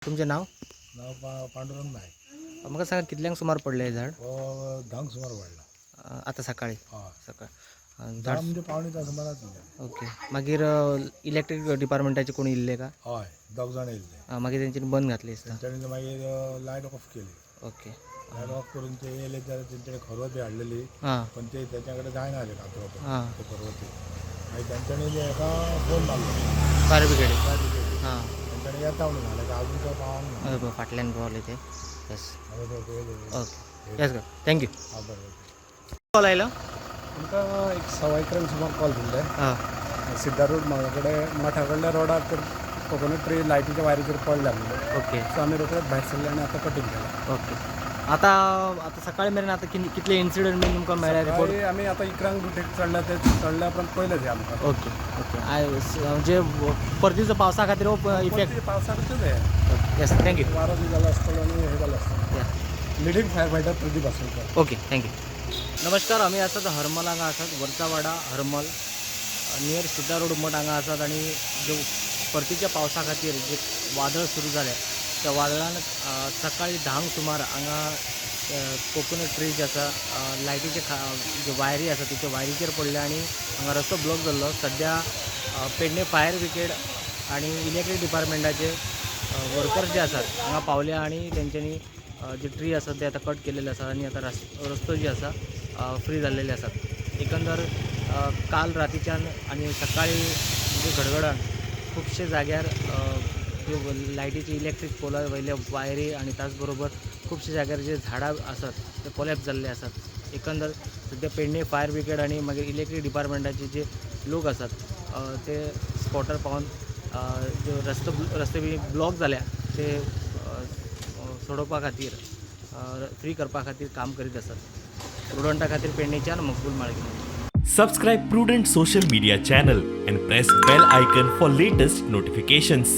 तुमचें नांव? नांव पांडुरंग नायक. म्हाका सांगा, कितल्यांक सुमार पडलें हें झाड? हो 10क सुमार पडला. आतां सकाळी? हय. सकाळ 10 झाड म्हणजे 9:45 सुमार जातलें. ओके, मागीर इलेक्ट्रीक डिपार्टमेंटाचे कोण येयल्ले का? हय, दोग जाण येयल्ले. मागीर तेंच्यांनी बंद घातले दिसता. तेंच्यांनी मागीर लायट ऑफ केली. लायट ऑफ करून ते येयले जाल्यार तेंच्याकडे खरवती हाडलेली. पण ते तेच्या कडेन जायना जालें कातरप. ते खरवती मागीर तेंच्यांनी हेका फोन मारलो. Fire brigade. फायर ब्रिगेडीक. तेंच्यांनी येता म्हणून सांगलें, ते आजून काय पावोंक ना. हय, पळय, फाटल्यान पावले ते, येस. हय, पळय, येयले. Okay, yes, thank you. हा, बरें, ओके. कॉल आयलो? आमकां एक 11:15 सुमार कॉल दिल्ले. सिद्धारूढ मठा कडेन, मठा कडल्या रोडार तर कोकोनट ट्री लायटीच्या वायरीचेर पडल्या म्हणून. सो आमी रोखडेच भायर सरले आनी आतां कटींग केलां. ओके, आतां आतां सकाळी मेरेन आतां कितले इन्सिडंट बीन तुमकां मेळ्ळे रिपोर्ट? सकाळी आमी आतां 11क ड्युटेक चडल्या, ते चडल्या उपरांत पयलें हें आमकां. ओके ओके म्हणजे परतीचो पावसा खातीर हो इफेक्ट? परती पावसाकूच हें. Okay, yes, thank you. वारो बी जालो आसतलो आनी हें जालें आसतलें. Leading fire fighter Pradeep Asolkar. Okay, thank you. नमस्कार, आमी आसात हरमल हांगा आसात, वरचावाडा, हरमल, नियर सिद्धारूढ मठ हांगा आसात आनी जो परतीच्या पावसा खातीर जे वादळ सुरू जालें, त्या वादळान सकाळी 10क सुमार हांगा कोकोनट ट्री जे आसा, लायटीचे जे वायरी आसा, तेच्या वायरीचेर पडले आनी हांगा रस्तो ब्लॉक जाल्लो. सद्या पेडणे फायर ब्रिगेड आनी इलेक्ट्रीक डिपार्टमेंटाचे वर्कर्स जे आसात हांगा पावले आनी तेंच्यांनी जे ट्री आसात ते आतां कट केलेले आसात आनी आतां रस्तो जे आसा फ्री जाल्लेले आसात. एकंदर काल रातीच्यान आनी सकाळी जे गडगडान खुबशे जाग्यार ज्यो लायटीचे इलेक्ट्रीक पोला वयले वायरी आनी त्याच बरोबर खुबशे जाग्यार जे झाडां आसात ते कोलॅप्स जाल्ले आसात. एकंदर सद्या पेडणे फायर ब्रिगेड आनी मागीर इलेक्ट्रीक डिपार्टमेंटाचे जे लोक आसात ते स्पॉटार पावन ज्यो रस्ते बी ब्लॉक जाल्या ते सोडोवपा खातीर, फ्री करपा खातीर काम करीत आसात. प्रुडंटा खातीर पेडणेच्यान मकबूल Malgi. Subscribe Prudent Social Media channel and press bell icon for latest notifications.